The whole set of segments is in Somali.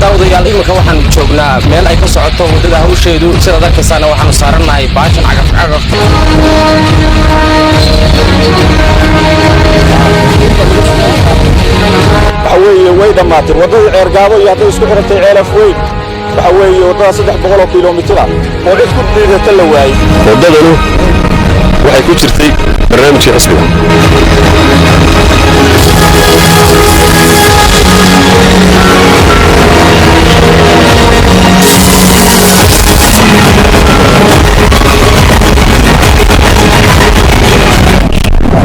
Daawadayaal, iminka waxaan joognaa meel ay ka socoto waddada hawsheedu. Sidaad arkaysaana, waxaanu saarannahay baashan cagaf cagaf. Waxa weeye, way dhammaatay waddadii Ceergaabo iyo hadday isku xidhantay Ceelaf Weyn. Waxa weeye waddada 300 kilomitir ah oo cid ku dhiirata la waayey. Waddadanu waxay ku jirtay barnaamijkii xisbiga.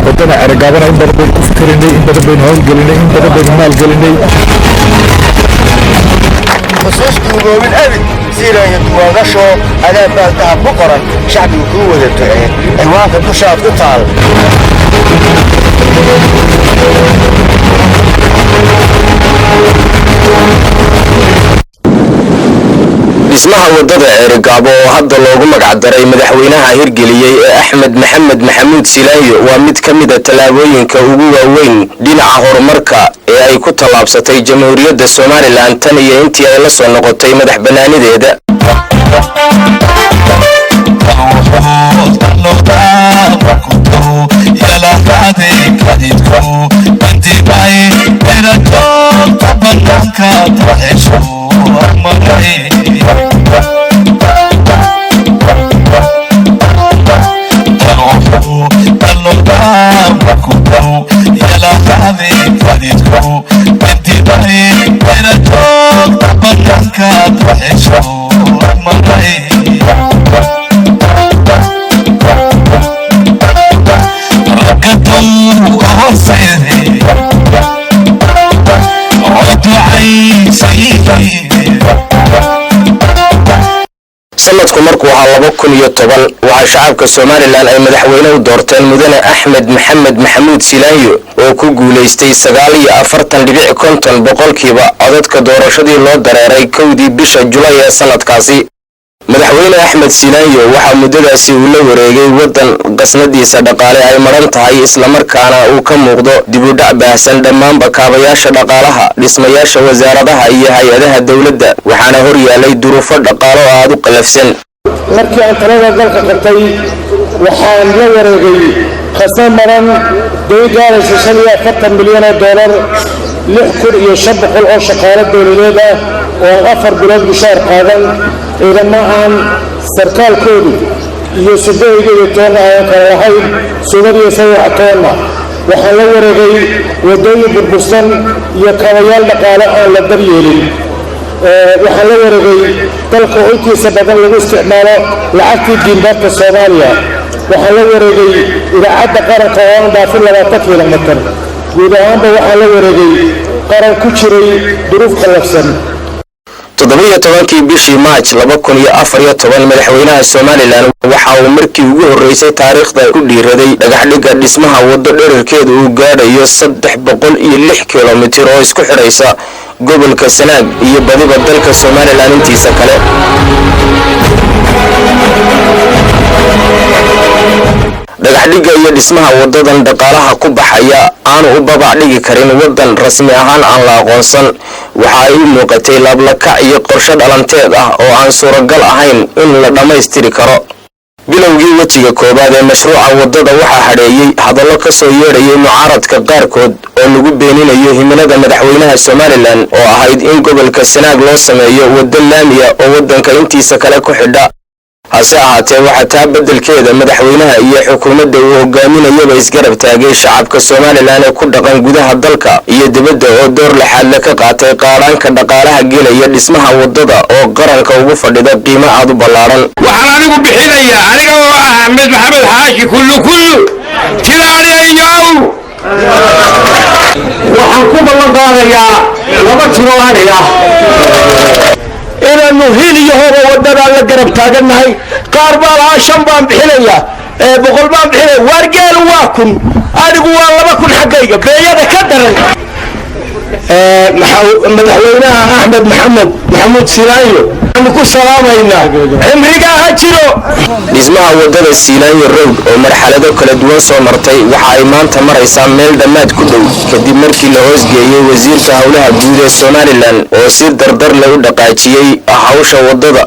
Waddada Ceergaabana in badan baynu ku fikrinay, in badan baynu howlgelinay, in badan baynu maalgelinay. Xusuus duugoobin abid siiraya duwaagasho adaa baaldaha ku qoran, shacbigu kuu wada ducee, ciwaanka dushaad ku taal. Dhismaha waddada Ceerigaabo oo hadda loogu magacdaray madaxweynaha hirgeliyey ee Axmed Maxamed Maxamuud Silaayo waa mid ka mid a tallaabooyinka ugu waaweyn dhinaca horumarka ee ay ku tallaabsatay Jamhuuriyadda Somaliland tan iyo intii ay la soo noqotay madax bannaanideeda. Sanadku markuu ahaa 2010, waxaa shacabka Somaliland ay madaxweyne u doorteen mudane Axmed Maxamed Maxamuud Silaayo oo ku guulaystay 49.50% codadka doorashadii loo dareeray 1dii bisha Julay ee sanadkaasi. Madaxweyne Axmed Silaayo waxaa muddadaasi uu la wareegay waddan qasnadiisa dhaqaale ay maran tahay, islamarkaana uu ka muuqdo dibudhac baahsan dhammaanba kaabayaasha dhaqaalaha, dhismayaasha wasaaradaha iyo hay-adaha dowladda, waxaana hor yaalay duruufo dhaqaalo oo aad u qallafsan. Markii aan talada dalka qabtay, waxaan la wareegay khasna maran, dayn gaaraysa 45 milyan oo doolar, 6500 oo shaqaalo dowladeed ah oo aan 4 bilood mushaar qaadan, ciidamo aan sarkaalkoodu iyo sudayga iyo toonna aan kala lahayn, sumad iyo sawax toonna. Waxaan la wareegay waddooyin burbursan iyo kaabayaal dhaqaale aan la daryeelin. Waxaan la wareegay dalka oo intiisa badan lagu isticmaalo lacagtii diinbaadka Soomaaliya. Waxaan la wareegay idaacadda qaranka oo aan dhaafin 20 kilomitir. Guud ahaanba waxaan la wareegay qaran ku jiray duruuf qallafsan. 17kii bishii Maaj 2014, madaxweynaha Somaliland waxa uu markii ugu horreysay taariikhda ku dhiiraday dhagaxdhigga dhismaha waddo dherarkeedu uu gaadhayo 306 kilomitir oo isku xidhaysa gobolka Sanaag iyo badiba dalka Somaliland intiisa kale. Dhagaxdhigga iyo dhismaha waddadan dhaqaalaha ku baxaya aanu u babac dhigi karin waddan rasmi ahaan aan la aqoonsan waxa ay u muuqatay laablakac iyo qorshe dhalanteed ah oo aan suuragal ahayn in la dhammaystiri karo. Bilowgii wejiga koowaad ee mashruuca waddada waxaa hadheeyey hadallo ka soo yeedhayay mucaaradka qaarkood oo lagu beeninayo himilada madaxweynaha Somaliland oo ahayd in gobolka Sanaag loo sameeyo waddo laamiya oo waddanka intiisa kale ku xidha. Hase ahaatee, waxaa taa beddelkeeda madaxweynaha iyo xukuumadda uu hogaaminayaba isgarab taagay shacabka Somaliland ee ku dhaqan gudaha dalka iyo dibadda oo door laxaadle ka qaatay qaadhaanka dhaqaalaha gelaya dhismaha waddada oo qaranka ugu fadhida qiimo aad u ballaaran. Waxaan anigu bixinayaa, aniga oo ah Axmed Maxamed Xaashi kullu kullu tilaaliya iyo awr, waxaan ku ballan qaadayaa 2 tiro ari ah inaannu hil iyo hoba waddadaa la garab taagannahay. Qaar baa lahaa shan baan bixinaya, 100 baan bixinaya. Waargeelu waa 1000, adigu waa 2000, xaggayga beeyada ka daran. Madaxweynaha Axmed Maxamed Maxamuud Silaayo waxaanu ku salaamaynaa cimrigaaga. Ha jiro. Dhismaha waddada Siilaanyo Road oo marxalado kala duwan soo martay waxa ay maanta maraysaa meel dhammaad ku dhow, kadib markii la hoosgeeyey wasiirka howlaha guud ee Somaliland oo si dardar leh u dhaqaajiyey hawsha waddada.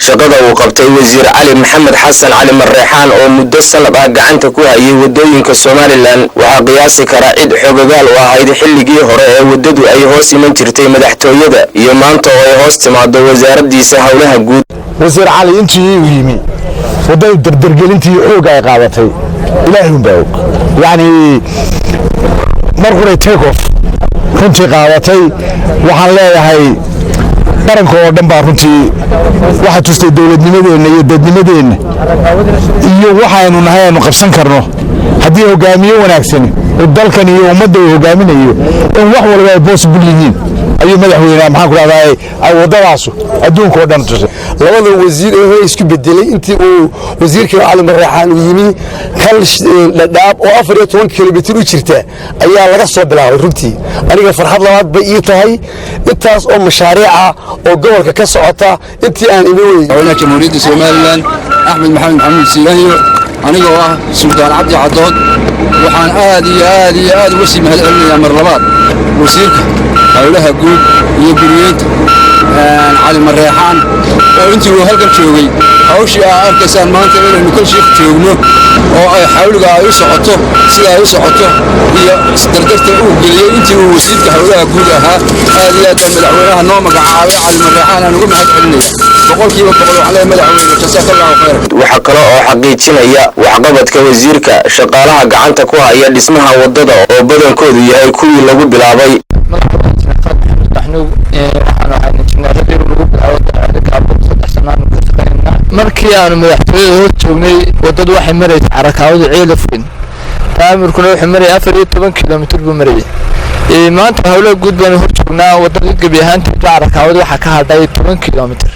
Shaqada uu qabtay wasiir Cali Maxamed Xasan Cali Mareexaan oo muddo sanad ah gacanta ku hayay waddooyinka Somaliland waxaa qiyaasi kara cid xogogaal u ahayd xilligii hore ee waddadu ay hoos iman jirtay madaxtooyada iyo maanta oo ay hoos timaado wasaaraddiisa howlaha guud. Wasiir Cali intii uu yimi, waddadu dardargelintii xoogga ay qaadatay Ilaahay unbaa og. Yacni mar horay take off runtii qaadatay. Waxaan leeyahay qaranka oo dhan baa runtii waxaa tustay dowladnimadeenna iyo dadnimadeenna iyo waxaynu nahay aynu qabsan karno haddii hogaamiye wanaagsan oo dalkan iyo ummadda uu hogaaminayo, in wax walba ay possible yihiin ayuu madaxweynaha, maxaan ku dhahdaa, ay waddadaasu adduunka oo dhan tusay. Labada wasiir ee hore isku bedelay intii uu wasiirka Cali Mareexaan uu yimi, kal Dhadhaab oo 14 kilomitir u jirta ayaa laga soo bilaabay. Runtii aniga farxad labaad bay ii tahay intaas oo mashaariica oo gobolka ka socota intii aan imi wey. Madaxweynaha Jamhuuriyadda Somaliland Axmed Maxamed Maxamuud Siilaanyo, anigoo ah Suldaan Cabdi Cadood, waxaan aad iyo aad iyo aad uga sii mahad celinayaa mar labaad wasiirka howlaha guud iyo guriyeynta Cali Mareexaan oo intii uu halkan joogay hawshii aa arkaysaan maanta inaynu kal shiikh joogno oo ay xawliga ay u socoto sida ay u socoto iyo dardarta uu geliyey intii uu wasiirka howlaha guud ahaa. Aad iyo aad baa madaxweynaha noo magacaabay Cali Mareexaan aan uga mahad celinaya 100%. Waxaan leeyahay madaxweyne, jazaaka Allahu khayran. Waxaa kale oo xaqiijinaya waxqabadka wasiirka shaqaalaha gacanta ku haya dhismaha waddada oo badankoodu yahay kuwii lagu bilaabay. Waxaan ahay injineeradii lagu bilaabo Ceerigaabo. 3 sano aanu ka shaqeynaa. Markii aanu madaxtooyada hor joognay, waddadu waxay maraysay Carakaawada Ceelafweyn, taamirkuna wuxuu marayay 14 kilomitir buu marayay. Maanta howlaha guud baanu hor joognaa, waddada gebi ahaanteedba Carakaawada waxaa ka hadhay 10 kilomitir,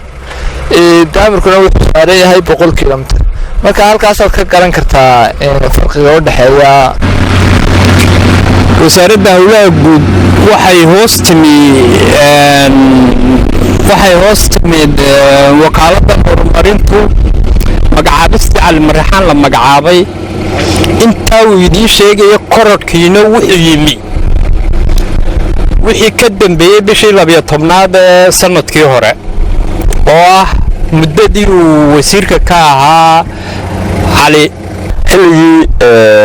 daamirkuna wuxuu saaran yahay 100 kilomitir. Marka halkaasaad ka garan kartaa farqiga u dhexeeya. Wasaaradda howlaha guud waxay hoos timid wakaaladda horumarintu. Magacaabistii Cali Mareexaan la magacaabay intaa uu idiin sheegaya, korodhkiina wuxuu yimi wixii ka dambeeyey bishii 12aad ee sanadkii hore, oo ah muddadii uu wasiirka ka ahaa Cali. Xilligii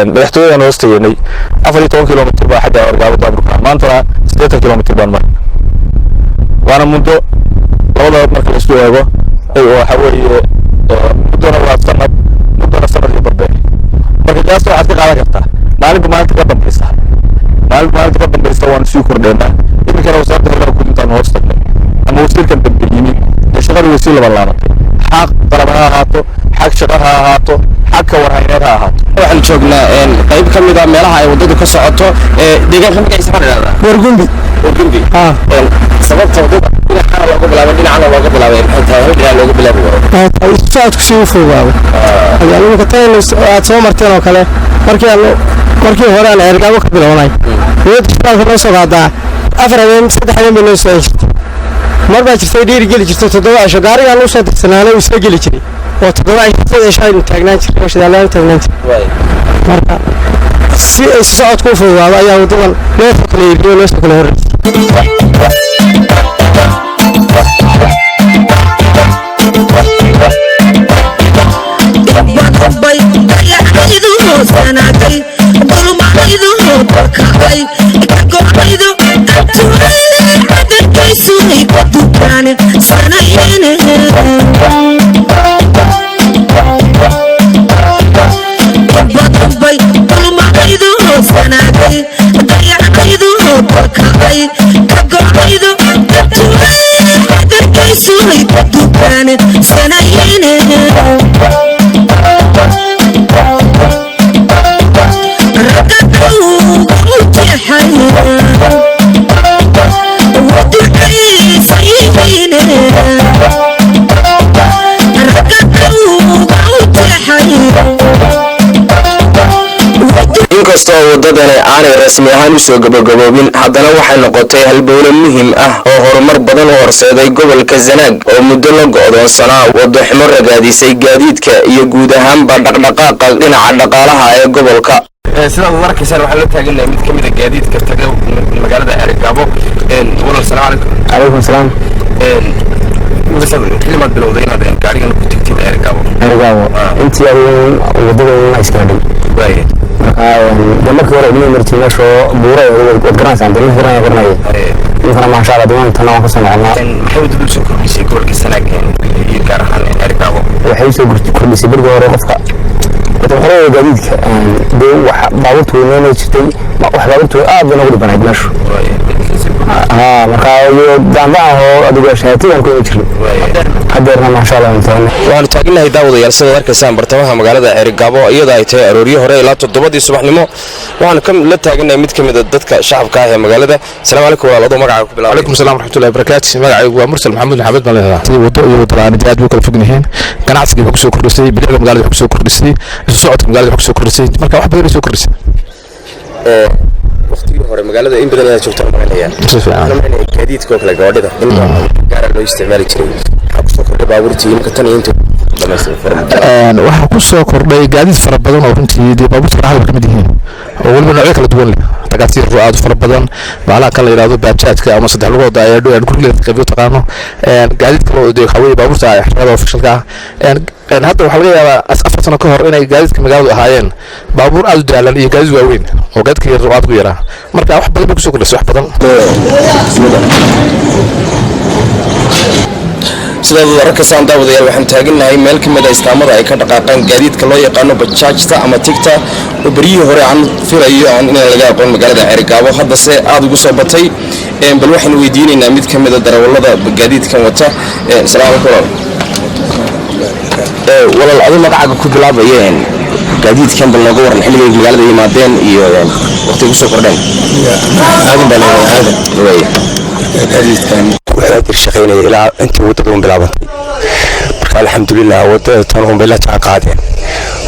madaxtooyadan hoos tegeynay 14 kilomitir baa xagga Ceergaabo daaburka, maantana 80 kilomitir baan maray, waana muddo labada marka la isku eego waxa weeye muddona waa sanad, muddona sanad iyo barbe. Marka qiyaasta waxaad ka qaadan kartaa maalinba maalinta ka dambaysa, maalinba maalinta ka dambaysa waanu sii kordheynaa. Iminkana wasaaradda howlaha guud intaan hoos tagnay ama wasiirkan dambe yimi dee shaqadii way sii laban laabatay, xaq qalab ha ahaato, xag shaqo ha ahaato, xag ka warhayneed ha ahaato. Waxaan joognaa qayb ka mid a meelaha ay waddadu ka socoto. Deegaanka magaciisa maxaa la dhahdaa? Wargumbi. Wargumbi. Sababta waddada dhinacana looga bilaabay, dhinacana looga bilaabay maxay tahay? Hal dhinac looga bilaabi waayo? Socodku si u fududaado. Imika tan aad soo marteen oo kale, markii hore aan Ceergaabo ka bilownay, dowladda shidaalka noo soo qaadaa 4 habeen, 3 habeen bay noo soo jirtay. Mar baa jirtay dhiiri geli jirtay 7 cisho, gaarigaan u soo dirsanaana uu soo geli jiray oo 7 cisho, 3 cisho aynu taagnaan jirnay oo shidaallaan taagnaan jirnay. Marka si ay socodku u fududaado ayaa waddadan loo soo kala iibiyo, loo soo kala horreysay. Oo waddadani aanay rasmi ahaan usoo gabagaboobin, haddana waxay noqotay halbowle muhiim ah oo horumar badan u horseeday gobolka Sanaag oo muddo la go'doonsanaa waddo xumo ragaadisay gaadiidka iyo guud ahaanba dhaqdhaqaaqa dhinaca dhaqaalaha ee gobolka. Sidaad u arkaysaan, waxaan la taaganahay mid ka mid a gaadiidka taga magaalada Ceerigaabo. Walal, salaam calaykum. Calaykum salaam. Xillimaad bilowday inaad gaarigan ku tagtid Ceerigaabo? Ceerigaabo intii adigu wadada iskaadhay. Marka de markii hore idin martay meesha buura, waad garanaysaan, de ninka garanaya ninkana, maasha Allah, diiwaan tana waan kasoo noqonaa. Maxay waddadu usoo kordhisay gobolka Sanaag iyo gaar ahaan Ceerigaabo? Waxay usoo kordhisay, berigii hore qofka wada hore gaadiidka dee wax baabuurta weyneynay jirtay, wax baabuurta aad bay noogu dhibanayd meeshu. Haa, marka iyo daandaha oo adigu shaatigan ku imi jirnay, hadeerna maasha Allah intaan Waxaanu taaganahay, daawadayaal, sidaad arkaysaan, bartamaha magaalada Ceerigaabo, iyada ay tahay arooryo hore ilaa 7dii subaxnimo. Waxaanu ka la taaganahay mid ka mid a dadka shacabka ah ee magaalada. Asalaamu calaykum walaal, adoo magacaaga ku bilaabay. Calaykum salaam waraxmatullahi wabarakaatu. Magacaygu waa Mursal Maxamuud Maxamed baan leedahay. Sidii waddo iyo waddo la'aan aad bay kala fog yihiin. Ganacsigii wax kusoo kordhisay, bilicda magaalada wax kusoo kordhisay, isu socodka magaalada wax kusoo kordhisay, marka wax badan bay soo kordhisay. Waqtigii hore magaalada in badan inaad joogtaan malaynayaa. Si fiican. Gaadiidka oo kale, gawaadhida in gaara loo isticmaali jiray, waxaa kusoo kordhay baabuurtii imka tan iyo inta Waxaa ku soo kordhay gaadiid fara badan oo runtii dee baabuurta raaxada ka mid yihiin, oo weliba noocyo kala duwan leh, tagaasiir aad u fara badan, bahalaha kan la yidhahdo baajaajka ama saddex lugooda ayaa dhow aan guriga qaybiyo taqaano, gaadiid kale oo dee waxaa weeye baabuurta xerada oo fishalka ah. Hadda waxaa laga yaabaa 4 sano ka hor inay gaadiidka magaaladu ahaayeen baabuur aad u daalan iyo gaadiid waaweyn oo gaadiidka yar aad ugu yaraa. Marka wax badan bay kusoo kordhisay, wax badan. Sidaad arkaysaan, daawadayaal, waxaan taagannahay meel ka mid a istaamada ay ka dhaqaaqaan gaadiidka loo yaqaano bajaajta ama tigta, oo beryihii hore aan filayo aan inaan laga aqoon magaalada Ceerigaabo, haddase aad ugu soo batay. Bal waxaan weydiinaynaa mid ka mid a darawallada gaadiidkan wata. Asalaamu calaykum walaal. Walaal, adu magacaaga ku bilaabayeen, gaadiidkan bal nooga waran xilligay magaalada yimaadeen iyo waqtiga kusoo kordheen. Aadan baa leeyahay, Aadan. Gaadiidkan wuxuu adir shaqaynaya ilaa intii waddada un bilaabantay. Marka alxamdulilah, waddada tan un bay la jaan qaadeen,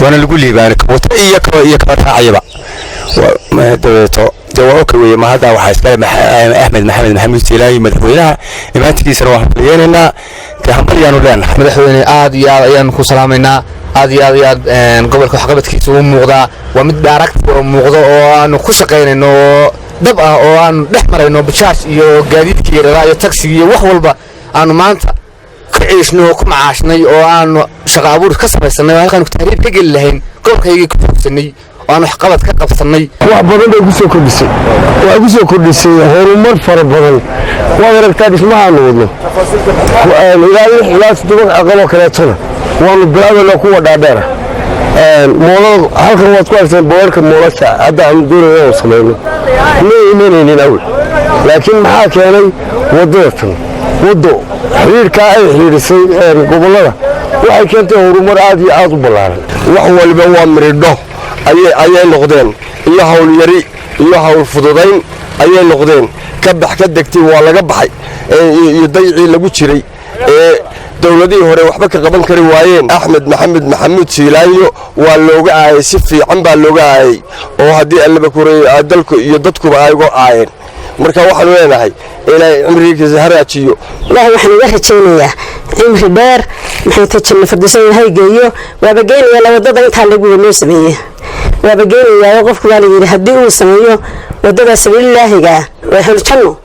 waana lagu liibaanay, wata iyo kaba iyo kaba raacayaba. Dabeeto dee waa okay weye. Ma hadda waxaa iskale Axmed Maxamed Maxamuud Siilaayi, madaxweynaha imaantigiisana waan hambaliyeynaynaa, dee hambalyaanu leenahay. Madaxweyne, aad iyo aad ayaanu ku salaamaynaa, aad iyo aad iyo aad. Gobolka waxqabadkiisa uu muuqdaa, waa mid daaragti oo muuqdo oo aanu ku shaqaynayno oo dhab ah, oo aanu dhex marayno bajaaj iyo gaadiidka yaryara iyo taksiga iyo wax walba aanu maanta ka ciishnay oo ku macaashnay oo aanu shaqo abuur ka samaysanay, oo halkaanu tahriib ka geli lahayn gobolkaygii ku joogsanay oo aanu waxqabad ka qabsannay. Wax badan bay kusoo kordhisay, waxay ku soo kordhisay horumar fara badan. Waad aragtaa dhismahaanu wadno, ilaa 6 ilaa 7 aqal oo kaleetona waanu bilaabaynaa, kuwa dhaadheera moolada halkan waad ku aragteen, boorarka moolasha hadda aanu doonayna inaan samayno ma imanaynin awel, laakiin maxaa keenay? Waddada tan, waddo xiriirkaa ay xiriirisay gobollada waxay keentay horumar aad iyo aad u ballaaran. Wax waliba waa miridho ayay noqdeen, iyo hawl yari iyo hawl fududayn ayay noqdeen. Ka bax ka degtay waa laga baxay iyo daycii lagu jiray ee dowladihii hore waxba ka qaban kari waayeen. Axmed Maxamed Maxamuud Siilaanyo waa looga aayay, si fiican baa looga aayay, oo haddii Allaba kureeyo dalku iyo dadkuba ay uga aayeen. Marka waxaanu leenahay inay cimrigiisa haraajiyo. Ilaahay waxaan uga rajaynayaa cimri dheer, maxay ta janno firdawsa Ilaahay geeyo. Waaba geenaya la wadada intaa lagu noo sameeye, waaba geenayaa. Qofku waa la yidhi haddii uu sameeyo wadada sabiililaahiga waa hel janno.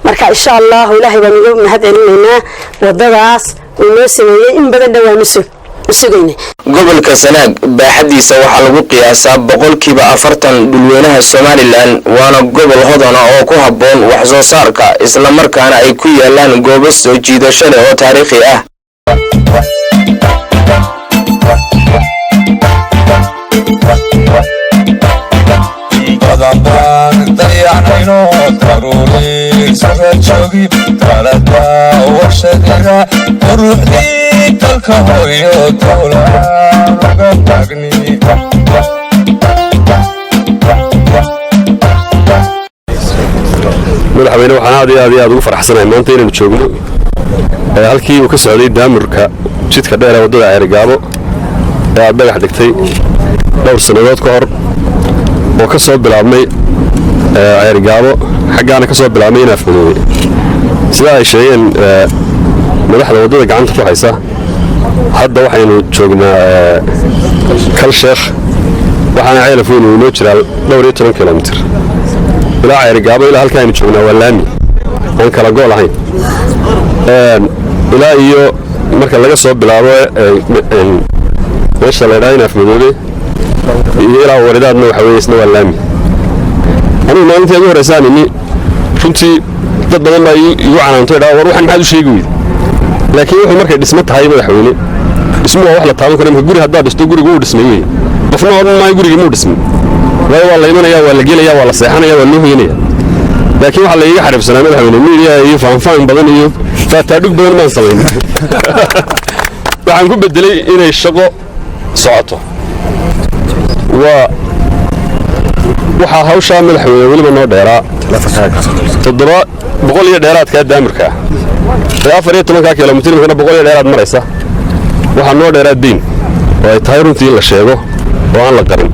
Marka insha Allahu Ilaahay baan uga mahad celinaynaa wadadaas uu noo sameeyey, in badanna waanu sugayna. Gobolka Sanaag baaxaddiisa waxaa lagu qiyaasaa 40% dhulweynaha Somaliland, waana gobol hodana oo ku habboon wax soo saarka, islamarkaana ay ku yaalaan goobo soo jiidasho leh oo taariikhi ah. Badan baan dayacnayno daruuri sara joogi talada warshadira quruxdii dalka hooyo dowla uga taagni. Madaxweyne, waxaan aad iyo aad iyo aad ugu faraxsanahay maanta inaynu joogno halkii uu ka socday daamurka jidka dheer ee waddada Ceerigaabo ee aad dhagax dhigtay dhowr sannadood ka hor. Oo ka soo bilaabmay Ceerigaabo, xaggaana ka soo bilaabmay Inaaf Madoobe. Sida ay sheegeen madaxda waddada gacanta ku haysa, hadda waxaynu joognaa Kal Sheekh, waxaana Ceelaf Weyn uu inoo jiraa dhowr iyo 10 kilomitir. Ilaa Ceerigaabo ilaa halka aynu joognaa waa laami aan kala gool ahayn. Ilaa iyo marka laga soo bilaabo meesha la ydhaha Inaaf Madoobe iyo ilaa Waridaadna waxa weye isna waa laami. Anigu maalintii ugu horreysaan imi, runtii dad badan baa igu canaanto, dhaa war waxan maxaad u sheegi weyde? Laakiin wuxuu markay dhismo tahay, madaxweyne, dhismo waa wax la taaban karo. Imka guri haddaad dhisto, gurigu wuu dhismay wey, qofna odhan maayo gurigii muu dhismay, waayo waa la imanaya, waa la gelaya, waa la seexanaya, waa loo hoyanaya. Laakiin waxaa la iiga xariifsanaa, madaxweyne, miidiya iyo faanfaan badan iyo faataadhug badan baan samayn. Waxaan ku bedelay inay shaqo socoto. Waa waxaa hawshaa, madaxweyne, weliba noo dheeraa 700 iyo dheeraadkaa daamirkaa ee 14-kaa kilomitir, imkana 100 iyo dheeraad maraysa. Waxaa noo dheeraa deyn oo ay tahay runtii in la sheego oo aan la qarin.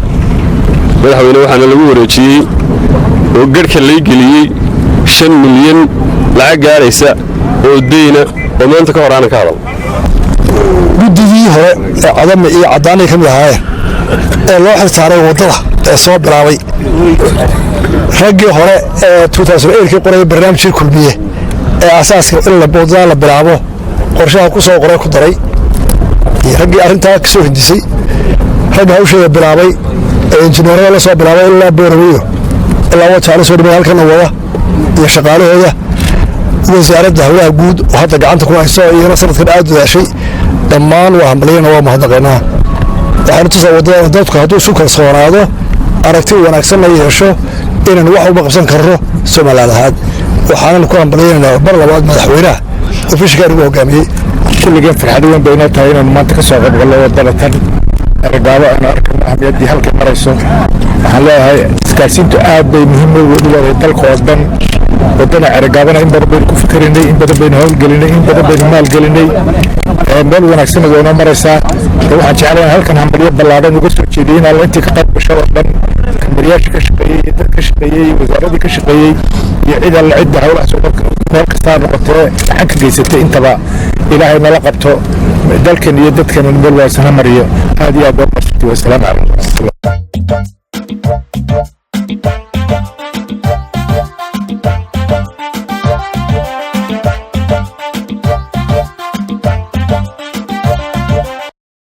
Madaxweyne, waxaana lagu wareejiyey oo garhka lay geliyey 5 milyan lacag gaadhaysa oo deyna oo maanta ka hor aanan ka hadal. Guddigii hore ee Cadami iyo Caddaanay ka mid ahaayeen ee loo xilsaaray waddada ee soo bilaabay, raggii hore ee kii qoraya barnaamijkii Kulmiye ee asaaska in waddada la bilaabo qorshaha ku soo qoray ku daray, iyo raggii arrintaa ka soo hindisay, ragga hawsheeda bilaabay ee injineerada la soo bilaabay ilaa Booraweyo ilaa Wajaale soo dhimay, halkana wada, iyo shaqaalahooda, Wasaaradda Howlaha Guud oo hadda gacanta ku hayso, iyana sanadkan aad dadaashay, dhammaan waa hambalyana, waa mahadnaqaynaa. Waxaanu tusaa waddada dadku hadduu isu kalsoonaado, aragti wanaagsanna yeesho, inaynu wax walba qabsan karno Somaliland ahaan. Waxaanan ku hambalyaynaynaa mar labaad madaxweynaha oo fishikaan ugu hogaamiyey. Kulligeen farxad weyn bay inoo tahay inaanu maanta ka soo qayb gallo waddada tan Ceerigaabo, aynu arkayno ahmiyaddii halkay marayso. Waxaan leeyahay isgaarsiintu aad bay muhiim u leedahay dalka oo dhan. Waddada Ceerigaabana in badan baynu ku fikrinay, in badan baynu howlgelinay, in badan baynu maalgelinay, meel wanaagsanna way inoo maraysaa. Waxaan jeclahay halkan hambalyo ballaadhan uga soo jeediyey in alla intii ka qayb gasho oo dhan, kambaniyaasha ka shaqeeyey iyo dad ka shaqeeyey, wasaaradii ka shaqeeyey iyo cid alla cidda howlahaas oo dhan meel kastaa noqotee gacan ka geysatay intaba, Ilaahay nala qabto, dalkan iyo dadkan meel wanaagsan ha mariyo. Aad iyo aad baa mahadsantihi. Wasalaamu calaykum waraxmatullah.